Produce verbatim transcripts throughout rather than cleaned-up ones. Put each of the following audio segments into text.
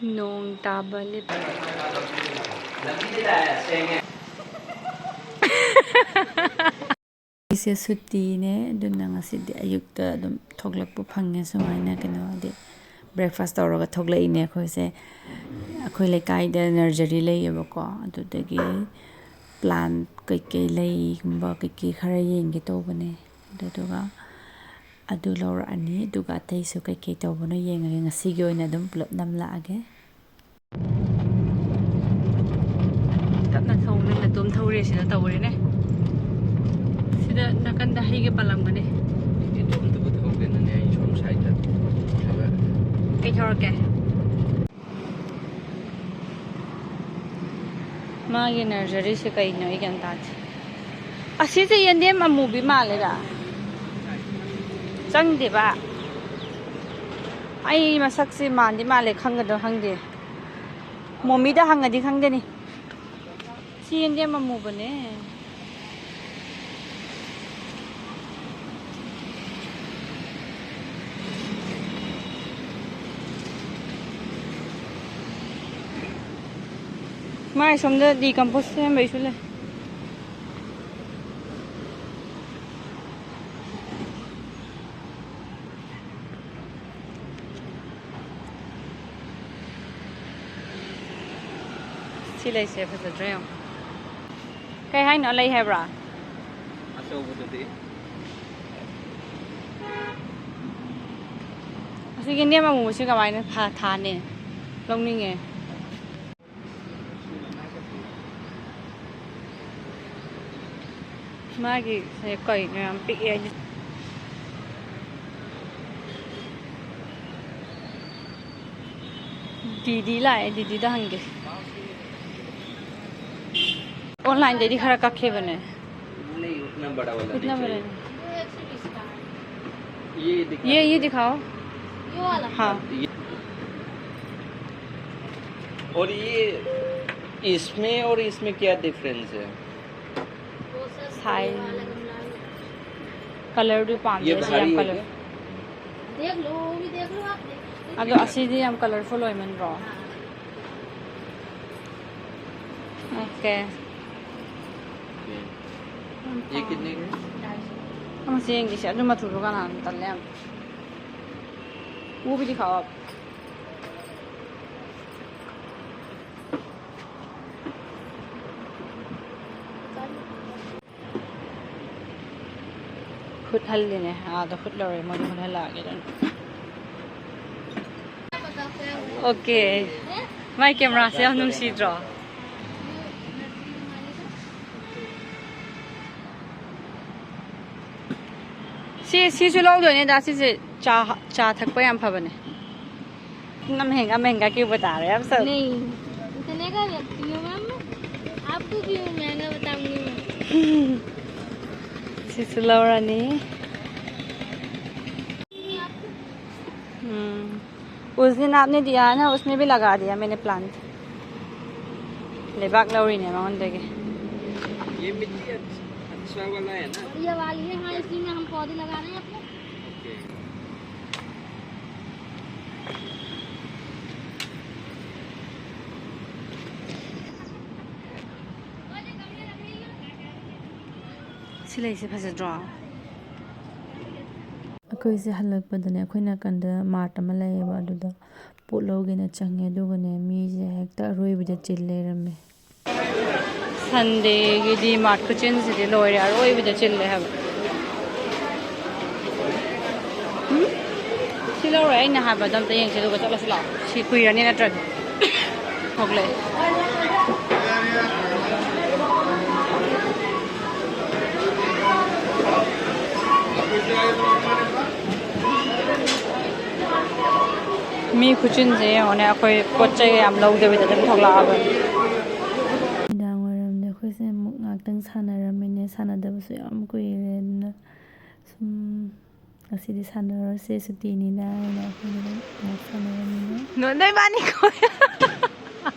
ꯅꯣꯡ ꯇꯥꯕ ꯂꯦꯞ ꯑꯩꯁꯦ ꯁꯨꯇꯤꯅꯦ, ꯑꯗꯨꯅ ꯉꯁꯤꯗꯤ ꯑꯌꯨꯛꯇ ꯑꯗꯨꯝ ꯊꯣꯛꯂꯛꯄ ꯐꯪꯉꯦ꯫ ꯁꯨꯃꯥꯏꯅ ꯀꯩꯅꯣ ꯍꯥꯏꯗꯤ breakfast ꯇꯧꯔꯒ ꯊꯣꯛꯂꯛꯏꯅꯦ ꯑꯩꯈꯣꯏꯁꯦ꯫ ꯑꯩꯈꯣꯏ ꯂꯩꯀꯥꯏꯗ nursery ꯂꯩꯌꯦꯕꯀꯣ, ꯑꯗꯨꯗꯒꯤ plant ꯀꯩꯀꯩ, ꯂꯩꯒꯨꯝꯕ ꯀꯩꯀꯩ ꯈꯔ ꯌꯦꯡꯒꯦ ꯇꯧꯕꯅꯦ꯫ ꯑꯗꯨꯗꯨꯒ ꯑꯗꯨ ꯂꯧꯔꯛꯑꯅꯤ, ꯑꯗꯨꯒ ꯑꯇꯩꯁꯨ ꯀꯩꯀꯩ ꯇꯧꯕꯅꯣ ꯌꯦꯡꯉꯒꯦ꯫ ꯉꯁꯤꯒꯤ ꯑꯣꯏꯅ ꯑꯗꯨꯝ ꯄꯨꯂꯞ ꯅꯝꯂꯛꯑꯒꯦ꯫ ꯇꯞꯅ ꯊꯧ, ꯅꯪ ꯅꯇꯣꯝ ꯊꯧꯔꯦ ꯁꯤꯗ ꯇꯧꯔꯦꯅꯦ꯫ ꯁꯤꯗ ꯅꯥꯀꯟꯗ ꯍꯩꯒ ꯄꯥꯜꯂꯝꯒꯅꯤ꯫ ꯏꯇꯣꯝꯇꯕꯨ ꯊꯧꯗꯦꯅꯅꯦ, ꯑꯩ ꯁꯣꯝ sideꯇ ꯊꯧꯔꯒ꯫ ꯀꯩ ꯊꯧꯔꯛꯀꯦ? ꯃꯥꯒꯤ nurseryꯁꯦ ꯀꯩꯅꯣ ꯑꯩ ꯒ꯭ꯌꯥꯟ ꯇꯥꯗꯦ꯫ ꯑꯁꯤꯁꯦ ꯌꯦꯟꯗꯦꯝ ꯑꯃꯨꯕꯤ ꯃꯥꯜꯂꯦꯗ꯫ ꯆꯪꯗꯦꯕ꯫ ꯑꯩ ꯃꯁꯛꯁꯦ ꯃꯥꯟꯗꯤ ꯃꯥꯜꯂꯦ, ꯈꯪꯒꯗ꯭ꯔꯥ ꯈꯪꯗꯦ꯫ ꯃꯣꯃꯤꯗ ꯍꯪꯉꯗꯤ ꯈꯪꯒꯅꯤ꯫ ꯁꯤ ꯌꯦꯟꯗꯦꯝ ꯑꯃꯨꯕꯅꯦ꯫ ꯃꯥꯏ ꯁꯣꯝꯗ decompose ꯁꯦꯝꯕꯩꯁꯨ ꯂꯩ꯫ ꯁꯤ ꯂꯩꯁꯦ ꯐꯖꯗ꯭ꯔꯥ ꯌꯦꯡꯉꯣ꯫ ꯀꯩ ꯍꯥꯏꯅꯣ? ꯂꯩ ꯍꯥꯏꯕ꯭ꯔꯥ? ꯑꯆꯧꯕꯗꯨꯗꯤ꯫ ꯑꯁꯤꯒꯤ ꯅꯦꯝ ꯑꯃꯨꯕꯁꯤ ꯀꯃꯥꯏꯅ ꯐ-, ꯊꯥꯅꯤ? ꯂꯧꯅꯤꯡꯉꯦ꯫ ꯃꯥꯒꯤꯁꯦ ꯀꯩꯅꯣ ꯌꯥꯝ ꯄꯤꯛꯑꯦ꯫ ꯗꯤꯗꯤ ꯂꯥꯛꯑꯦ, ꯗꯤꯗꯤꯗ ꯍꯪꯒꯦ꯫ Onlineꯗꯩꯗꯤ ꯈꯔ ꯀꯛꯈꯤꯕꯅꯦ꯫ नहीं, उतना बड़ा वाला नहीं कितना बड़ा चाहिए। है? ये दिखा ये, ये दीजिए। दिखाओ। ये वाला? हाँ। ये, और ये इसमें और इसमें क्या difference है? वो सर, साइज। ये वाला गमला है। कलर भी पाँच ये जैसे भारी हम है कलर। क्या? देख लो, वो भी देख लो आप, देख लो। ꯑꯗꯣ ꯑꯁꯤꯗꯤ ꯌꯥꯝ colorful ꯑꯣꯏꯃꯟꯗ꯭ꯔꯣ? Okay. ये कितने का है? ꯑꯃꯁꯤ ꯌꯦꯡꯒꯦꯁꯦ꯫ ꯑꯗꯨ ꯃꯆꯨꯗꯣ ꯀꯅꯥꯅ ꯇꯜꯂꯦ ꯌꯥꯝ꯫ वो भी दिखाओ आप. ꯍꯨꯠꯍꯜꯂꯤꯅꯦ꯫ ꯑꯥꯗ ꯍꯨꯠꯂꯧꯔꯦ꯫ ꯃꯣꯏꯗ ꯍꯨꯠꯍꯜꯂꯛꯑꯒꯦ ꯑꯗꯨꯅ꯫ Okay. ꯃꯥꯏ cameraꯁꯦ ꯌꯥꯝ ꯅꯨꯡꯁꯤꯗ꯭ꯔꯣ? ꯁꯤ, ꯁꯤꯁꯨ ꯂꯧꯗꯣꯏꯅꯦꯗ꯫ ꯁꯤꯁꯦ ꯆꯥ, ꯆꯥ ꯊꯛꯄ ꯌꯥꯝ ꯐꯕꯅꯦ꯫ इतना महंगा महंगा क्यों बता रहे हैं आप सब? नहीं, इतने का रखती हूँ मैम मैं। आपको क्यों महंगा बताऊंगी मैं? ꯁꯤꯁꯨ ꯂꯧꯔꯅꯤ꯫ ꯎꯝ꯫ उस दिन आपने दिया है ना, उसमें भी लगा दिया मैंने plant. ꯂꯩꯕꯥꯛ ꯂꯧꯔꯤꯅꯦ ꯃꯉꯣꯟꯗꯒꯤ꯫ ये मिट्टी अच्छा, अच्छा वाला है ना? ये वाली है, हाँ, इसी में हम पौधे लगा रहे हैं अपने। ओके। ꯁꯤ ꯂꯩꯁꯦ ꯐꯖꯗ꯭ꯔꯣ? ꯑꯩꯈꯣꯏꯁꯦ ꯍꯜꯂꯛꯄꯗꯅꯦ, ꯑꯩꯈꯣꯏ ꯅꯥꯀꯟꯗ ꯃꯥꯔꯠ ꯑꯃ ꯂꯩꯌꯦꯕ, ꯑꯗꯨꯗ ꯄꯣꯠ ꯂꯧꯒꯦꯅ ꯆꯪꯉꯦ꯫ ꯑꯗꯨꯒꯅꯦ, ꯃꯤꯁꯦ ꯍꯦꯛꯇ ꯑꯔꯣꯏꯕꯤꯗ ꯆꯤꯜ ꯂꯩꯔꯝꯃꯦ꯫ Sundayꯒꯤ D Mart ꯈꯨꯆꯤꯟꯁꯤꯗꯤ ꯂꯣꯏꯔꯦ, ꯑꯔꯣꯏꯕꯤꯗ ꯆꯤꯜꯂꯦ ꯍꯥꯏꯕ꯫ ꯎꯝ? ꯁꯤ ꯂꯧꯔꯣꯏ, ꯑꯩꯅ ꯍꯥꯏꯕꯗꯣ ꯑꯝꯇ ꯌꯦꯡꯁꯤ, ꯑꯗꯨꯒ ꯆꯠꯂꯁꯤ ꯂꯥꯛꯑꯣ꯫ ꯁꯤ ꯀꯨꯏꯔꯅꯤ ꯅꯠꯇ꯭ꯔꯗꯤ꯫ ꯊꯣꯛꯂꯛꯑꯦ꯫ ꯃꯤ ꯈꯨꯆꯤꯟꯁꯦ ꯌꯦꯡꯉꯣꯅꯦ, ꯑꯩꯈꯣꯏ ꯄꯣꯠ ꯆꯩ ꯌꯥꯝ ꯂꯧꯗꯕꯤꯗ ꯑꯗꯨꯝ ꯊꯣꯛꯂꯛꯑꯕꯅꯤ꯫ ꯅꯨꯃꯤꯗꯥꯡ ꯋꯥꯏꯔꯝꯗ ꯑꯩꯈꯣꯏꯁꯦ ꯑꯃꯨꯛ ꯉꯥꯏꯍꯥꯛꯇꯪ ꯁꯥꯟꯅꯔꯝꯃꯤꯅꯦ꯫ ꯁꯥꯟꯅꯗꯕꯁꯨ ꯌꯥꯝ ꯀꯨꯏꯔꯦ, ꯑꯗꯨꯅ ꯁꯨꯝ ꯉꯁꯤꯗꯤ ꯁꯥꯟꯅꯔꯁꯦ, ꯁꯨꯇꯤꯅꯤꯅ ꯍꯥꯏꯅ ꯑꯩꯈꯣꯏꯅ ꯑꯗꯨꯝ ꯉꯥꯏꯍꯥꯛ ꯁꯥꯟꯅꯔꯝꯃꯤꯅꯦ꯫ ꯅꯣꯏ ꯏꯕꯥꯅꯤ ꯀꯣꯏ-,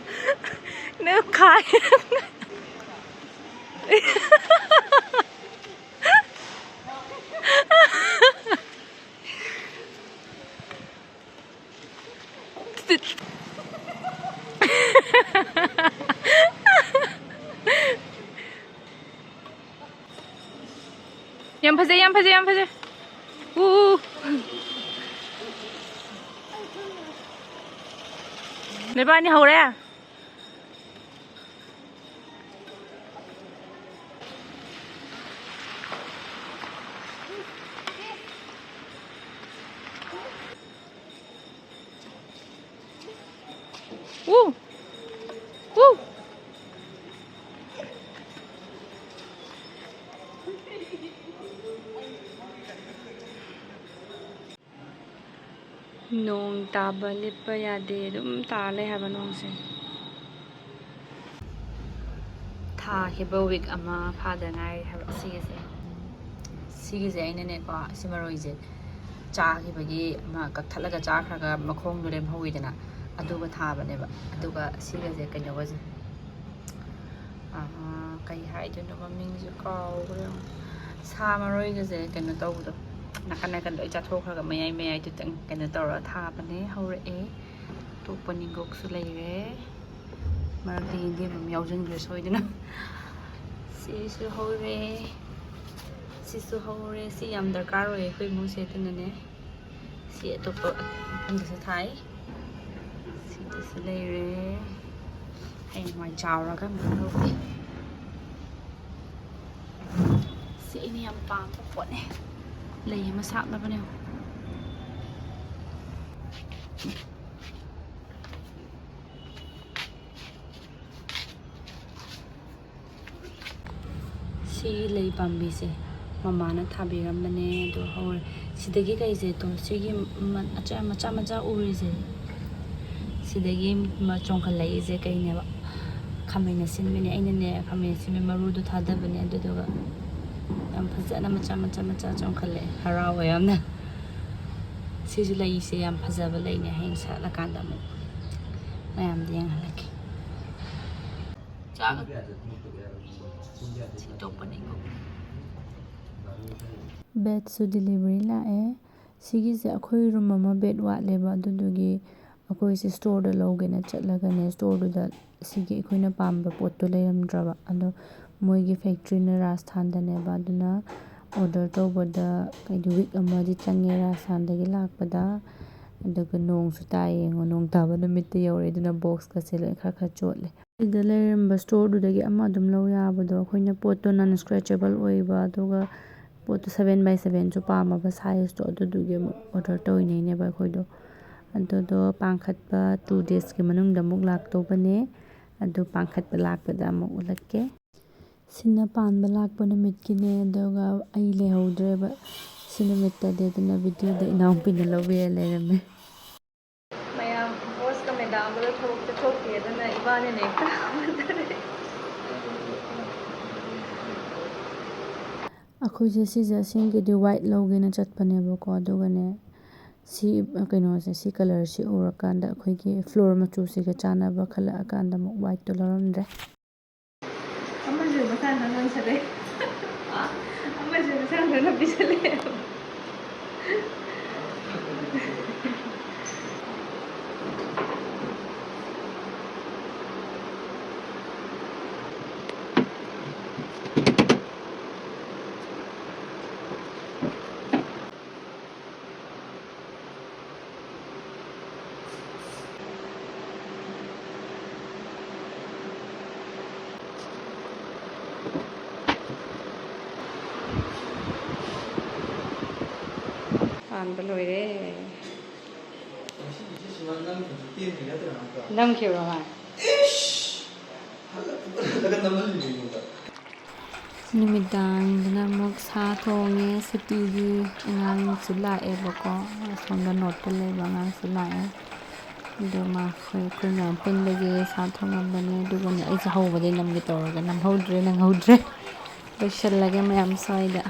ꯅꯣꯏ ꯈꯥꯏ-, ꯌꯥꯝ ꯐꯖꯩ, ꯌꯥꯝ ꯐꯖꯩ, ꯌꯥꯝ ꯐꯖꯩ꯫ ꯎ, ꯎ꯫ ꯅꯣꯏꯕꯥꯅꯤ ꯍꯧꯔꯦ꯫ ꯎ! ꯎ! ꯅꯣꯡ ꯇꯥꯕ ꯂꯦꯞꯄ ꯌꯥꯗꯦ, ꯑꯗꯨꯝ ꯇꯥ ꯂꯩ ꯍꯥꯏꯕ ꯅꯣꯡꯁꯦ꯫ ꯊꯥꯈꯤꯕ ꯋꯤꯛ ꯑꯃ ꯐꯥꯗ ꯉꯥꯏꯔꯤ ꯍꯥꯏꯕ ꯁꯤꯒꯤꯁꯦ꯫ ꯁꯤꯒꯤꯁꯦ ꯑꯩꯅꯅꯦꯀꯣ, ꯁꯤ ꯃꯔꯣꯏꯁꯦ ꯆꯥꯈꯤꯕꯒꯤ ꯑꯃ ꯀꯛꯊꯠꯂꯒ ꯆꯥꯈ꯭ꯔꯒ ꯃꯈꯣꯡꯗꯣ ꯂꯦꯝꯍꯧꯋꯤꯗꯅ, ꯑꯗꯨꯒ ꯊꯥꯕꯅꯦꯕ꯫ ꯑꯗꯨꯒ ꯁꯤꯒꯁꯦ ꯀꯩꯅꯣꯒꯁꯦ, ꯑꯥ, ꯀꯩ ꯍꯥꯏꯗꯣꯏꯅꯣ ꯃꯃꯤꯡꯁꯨ ꯀꯥꯎꯈ꯭ꯔꯦ꯫ ꯁꯥ ꯃꯔꯣꯏꯒꯁꯦ ꯀꯩꯅꯣ ꯇꯧꯕꯗꯣ, ꯅꯥꯀꯟ ꯅꯥꯀꯟ ꯂꯣꯏ ꯆꯥꯊꯣꯛꯈ꯭ꯔꯒ ꯃꯌꯥꯏ ꯃꯌꯥꯏꯗꯨꯇꯪ ꯀꯩꯅꯣ ꯇꯧꯔꯒ ꯊꯥꯕꯅꯦ꯫ ꯍꯧꯔꯛꯑꯦ꯫ ꯑꯇꯣꯞꯄ ꯅꯤꯡꯒꯣꯛꯁꯨ ꯂꯩꯔꯦ꯫ ꯃꯔꯛꯇ ꯌꯦꯟꯗꯦꯝ ꯑꯃ ꯌꯥꯎꯁꯤꯟꯈ꯭ꯔꯦ ꯁꯣꯏꯗꯅ꯫ ꯁꯤꯁꯨ ꯍꯧꯔꯦ꯫ ꯁꯤꯁꯨ ꯍꯧꯔꯦ꯫ ꯁꯤ ꯌꯥꯝ ꯗꯔꯀꯥꯔ ꯑꯣꯏꯌꯦ ꯑꯩꯈꯣꯏ ꯏꯃꯨꯡꯁꯦ, ꯑꯗꯨꯅꯅꯦ꯫ ꯁꯤ ꯑꯇꯣꯞꯄ ꯃꯐꯝꯗꯁꯨ ꯊꯥꯏ꯫ ꯁꯤꯗꯁꯨ ꯂꯩꯔꯦ꯫ ꯍꯌꯦꯡꯋꯥꯏ ꯆꯥꯎꯔꯒ ꯑꯃꯨꯛ ꯂꯧꯒꯦ꯫ ꯁꯤ ꯑꯩꯅ ꯌꯥꯝ ꯄꯥꯝꯕ ꯄꯣꯠꯅꯦ꯫ ꯂꯩ ꯑꯃ ꯁꯥꯠꯂꯕꯅꯦ꯫ ꯁꯤꯒꯤ ꯂꯩ ꯄꯥꯝꯕꯤꯁꯦ ꯃꯃꯥꯅ ꯊꯥꯕꯤꯔꯝꯕꯅꯦ, ꯑꯗꯨ ꯍꯧꯔꯦ꯫ ꯁꯤꯗꯒꯤ ꯀꯩꯁꯦ, ꯇꯣ, ꯁꯤꯒꯤ ꯃ-, ꯑꯆ-, ꯃꯆꯥ ꯃꯆꯥ ꯎꯔꯤꯁꯦ, ꯁꯤꯗꯒꯤ ꯃ-, ꯆꯣꯡꯈꯠꯂꯛꯏꯁꯦ ꯀꯩꯅꯦꯕ? ꯈꯥꯃꯦꯟ ꯑꯁꯤꯟꯕꯤꯅꯦ꯫ ꯑꯩꯅꯅꯦ ꯈꯥꯃꯦꯟ ꯑꯁꯤꯟꯕꯤ ꯃꯔꯨꯗꯣ ꯊꯥꯗꯕꯅꯦ, ꯑꯗꯨꯗꯨꯒ ꯌꯥꯝ ꯐꯖꯅ ꯃꯆꯥ ꯃꯆꯥ ꯃꯆꯥ ꯆꯣꯡꯈꯠꯂꯛꯑꯦ꯫ ꯍꯔꯥꯎꯋꯦ ꯌꯥꯝꯅ꯫ ꯁꯤꯁꯨ ꯂꯩꯁꯦ ꯌꯥꯝ ꯐꯖꯕ ꯂꯩꯅꯦ꯫ ꯍꯌꯦꯡ ꯁꯥꯠꯂꯀꯥꯟꯗ ꯑꯃꯨꯛ ꯃꯌꯥꯝꯗ ꯌꯦꯡꯍꯜꯂꯛꯀꯦ꯫ ꯆꯥꯛ ꯁꯤ ꯇꯣꯛꯄꯅꯤꯀꯣ꯫ ꯕꯦꯠꯁꯨ ꯗꯤꯂꯤꯚꯔꯤ ꯂꯥꯛꯑꯦ꯫ ꯁꯤꯒꯤꯁꯦ ꯑꯩꯈꯣꯏ ꯔꯨꯝ ꯑꯃ ꯕꯦꯠ ꯋꯥꯠꯂꯦꯕ, ꯑꯗꯨꯗꯨꯒꯤ ꯑꯩꯈꯣꯏꯁꯦ ꯁ꯭ꯇꯣꯔꯗ ꯂꯧꯒꯦꯅ ꯆꯠꯂꯒꯅꯦ, ꯁ꯭ꯇꯣꯔꯗꯨꯗ ꯁꯤꯒꯤ ꯑꯩꯈꯣꯏꯅ ꯄꯥꯝꯕ ꯄꯣꯠꯇꯣ ꯂꯩꯔꯝꯗ꯭ꯔꯕ꯫ ꯑꯗꯣ ꯃꯣꯏꯒꯤ ꯐꯦꯛꯇ꯭ꯔꯤꯅ ꯔꯥꯖꯁꯊꯥꯟꯗꯅꯦꯕ, ꯑꯗꯨꯅ ꯑꯣꯔꯗꯔ ꯇꯧꯕꯗ ꯍꯥꯏꯗꯤ ꯋꯤꯛ ꯑꯃꯗꯤ ꯆꯪꯉꯦ ꯔꯥꯖꯁꯊꯥꯟꯗꯒꯤ ꯂꯥꯛꯄꯗ꯫ ꯑꯗꯨꯒ ꯅꯣꯡꯁꯨ ꯇꯥꯏ, ꯌꯦꯡꯉꯣ, ꯅꯣꯡ ꯇꯥꯕ ꯅꯨꯃꯤꯠꯇ ꯌꯧꯔꯦ, ꯑꯗꯨꯅ ꯕꯣꯛꯁꯀꯁꯦ ꯂꯣꯏ ꯈꯔ ꯈꯔ ꯆꯣꯠꯂꯦ꯫ ꯁꯤꯗ ꯂꯩꯔꯝꯕ ꯁ꯭ꯇꯣꯔꯗꯨꯗꯒꯤ ꯑꯃ ꯑꯗꯨꯝ ꯂꯧ ꯌꯥꯕꯗꯣ, ꯑꯩꯈꯣꯏꯅ ꯄꯣꯠꯇꯣ ꯅꯟ ꯁ꯭ꯀ꯭ꯔꯦꯆꯦꯕꯜ ꯑꯣꯏꯕ, ꯑꯗꯨꯒ ꯄꯣꯠꯇꯣ ꯁꯚꯦꯟ ꯕꯥꯏ ꯁꯚꯦꯟꯁꯨ ꯄꯥꯝꯃꯕ ꯁꯥꯏꯖꯇꯣ, ꯑꯗꯨꯗꯨꯒꯤ ꯑꯃꯨꯛ ꯑꯣꯔꯗꯔ ꯇꯧꯔꯤꯅꯦꯕ ꯑꯩꯈꯣꯏꯗꯣ꯫ ꯑꯗꯨꯗꯣ ꯄꯥꯡꯈꯠꯄ ꯇꯨ ꯗꯦꯖꯀꯤ ꯃꯅꯨꯡꯗ ꯑꯃꯨꯛ ꯂꯥꯛꯇꯧꯕꯅꯦ꯫ ꯑꯗꯨ ꯄꯥꯡꯈꯠꯄ ꯂꯥꯛꯄꯗ ꯑꯃꯨꯛ ꯎꯠꯂꯛꯀꯦ꯫ ꯁꯤꯅ ꯄꯥꯟꯕ ꯂꯥꯛꯄ ꯅꯨꯃꯤꯠꯀꯤꯅꯦ, ꯑꯗꯨꯒ ꯑꯩ ꯂꯩꯍꯧꯗ꯭ꯔꯦꯕ ꯁꯤ ꯅꯨꯃꯤꯠꯇꯗꯤ, ꯑꯗꯨꯅ ꯚꯤꯗꯤꯑꯣꯗ ꯏꯅꯥꯎꯄꯤꯅ ꯂꯧꯕꯤꯔ ꯂꯩꯔꯝꯃꯦ꯫ ꯃꯌꯥꯝ ꯕꯣꯁꯀ ꯃꯦꯗꯥꯝꯒꯗꯣ ꯊꯕꯛ ꯆꯠꯊꯣꯛꯈꯤ, ꯑꯗꯨꯅ ꯏꯕꯥꯅꯤꯅ ꯍꯦꯛꯇ ꯍꯣꯠꯅꯔꯦ꯫ ꯑꯩꯈꯣꯏꯁꯦ ꯁꯤꯁꯦ ꯑꯁꯦꯡꯒꯤꯗꯤ ꯋꯥꯏꯠ ꯂꯧꯒꯦꯅ ꯆꯠꯄꯅꯦꯕꯀꯣ, ꯑꯗꯨꯒꯅꯦ ꯁꯤ ꯀꯩꯅꯣꯁꯦ, ꯁꯤ ꯀꯂꯔꯁꯤ ꯎꯔꯀꯥꯟꯗ ꯑꯩꯈꯣꯏꯒꯤ ꯐ꯭ꯂꯣꯔ ꯃꯆꯨꯁꯤꯒ ꯆꯥꯟꯅꯕ ꯈꯜꯂꯛꯑꯀꯥꯟꯗ ꯑꯃꯨꯛ ꯋꯥꯏꯠꯇꯣ ꯂꯧꯔꯝꯗ꯭ꯔꯦ꯫ ꯑꯃꯁꯨ ꯃꯁꯥꯅ ꯉꯥꯡꯁꯜꯂꯦ꯫ ꯑꯃꯁꯨ ꯃꯁꯥꯅ ꯄꯤꯁꯜꯂꯦ꯫ ꯄꯥꯟꯕ ꯂꯣꯏꯔꯦ꯫ ꯅꯝꯈꯤꯕ꯭ꯔꯣ ꯃꯥ? ꯅꯨꯃꯤꯗꯥꯡꯗꯅ ꯑꯃꯨꯛ ꯁꯥ ꯊꯣꯡꯉꯦ꯫ ꯁꯨꯇꯤꯒꯤ ꯑꯉꯥꯡꯁꯨ ꯂꯥꯛꯑꯦꯕꯀꯣ, ꯑꯁꯣꯝꯗ ꯅꯣꯔꯠꯇ ꯂꯩꯕ ꯑꯉꯥꯡꯁꯨ ꯂꯥꯛꯑꯦ꯫ ꯑꯗꯣ ꯃꯥ, ꯑꯩꯈꯣꯏ, ꯑꯩꯈꯣꯏ ꯃꯌꯥꯝ ꯄꯨꯟꯕꯒꯤ ꯁꯥ ꯊꯣꯡꯉꯝꯕꯅꯦ꯫ ꯑꯗꯨꯒꯅꯦ ꯑꯩꯁꯦ ꯍꯧꯕꯗꯩ ꯅꯝꯒꯦ ꯇꯧꯔꯒ ꯅꯝꯍꯧꯗ꯭ꯔꯦ, ꯅꯪꯍꯧꯗ꯭ꯔꯦ꯫ ꯂꯣꯏꯁꯤꯜꯂꯒꯦ ꯃꯌꯥꯝ ꯁ꯭ꯋꯥꯏꯗ꯫